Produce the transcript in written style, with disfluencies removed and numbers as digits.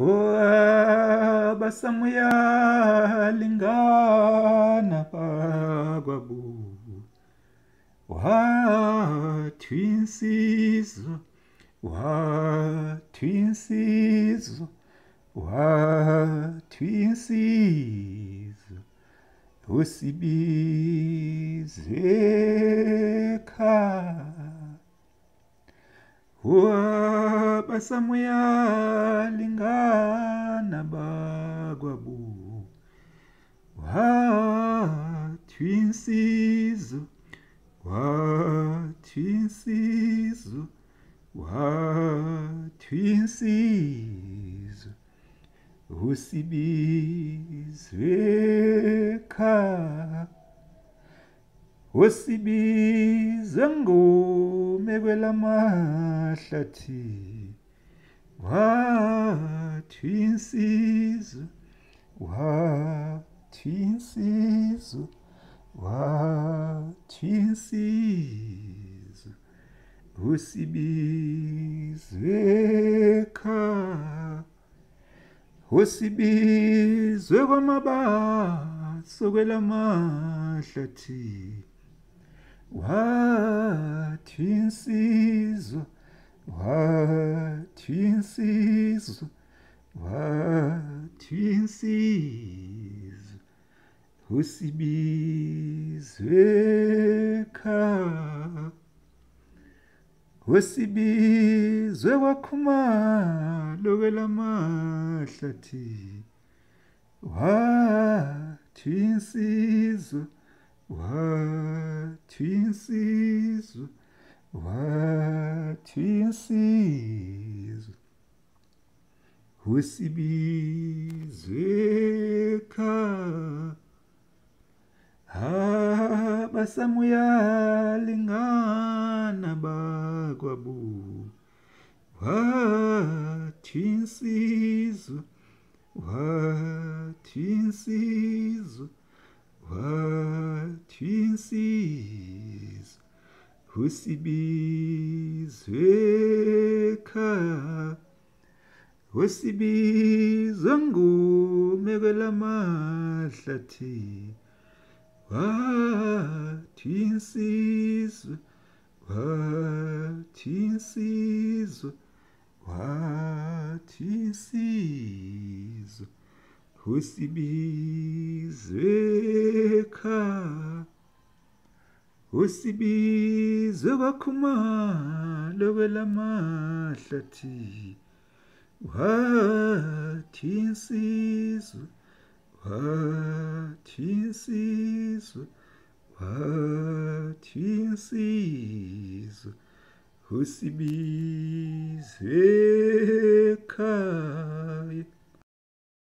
Abasamuyalingana bakwabo wathi insizwa, wathi insizwa, wathi insizwa usibize ekhaya. Abasamuyalingana bakwabo wathi insizwa, wathi insizwa, wathi insizwa usibizwe ekhaya. Usibizwe ngome kwelamahlathi wathi insizwa, wathi insizwa, wathi insizwa usibizwe ekhaya. Usibizwe kwamabaso kwelamahlathi wathi insizwa, wathi insizwa, wathi insizwa usibizwe ekhaya. Usibizwe kwaKhumalo kwelamahlathi wathi insizwa, wathi insizwa, wathi insizwa usibizwe ekhaya. Abasamuyalingana bakwabo wathi insizwa, wathi insizwa, wathi insizwa usibizwe ekhaya. Usibizwe ngome kwelamahlathi wathi insizwa, wathi insizwa, wathi insizwa usibizwe ekhaya. Usibizwe kwaKhumalo kwelamahlathi wathi insizwa, wathi insizwa, wathi insizwa usibizwe ekhaya.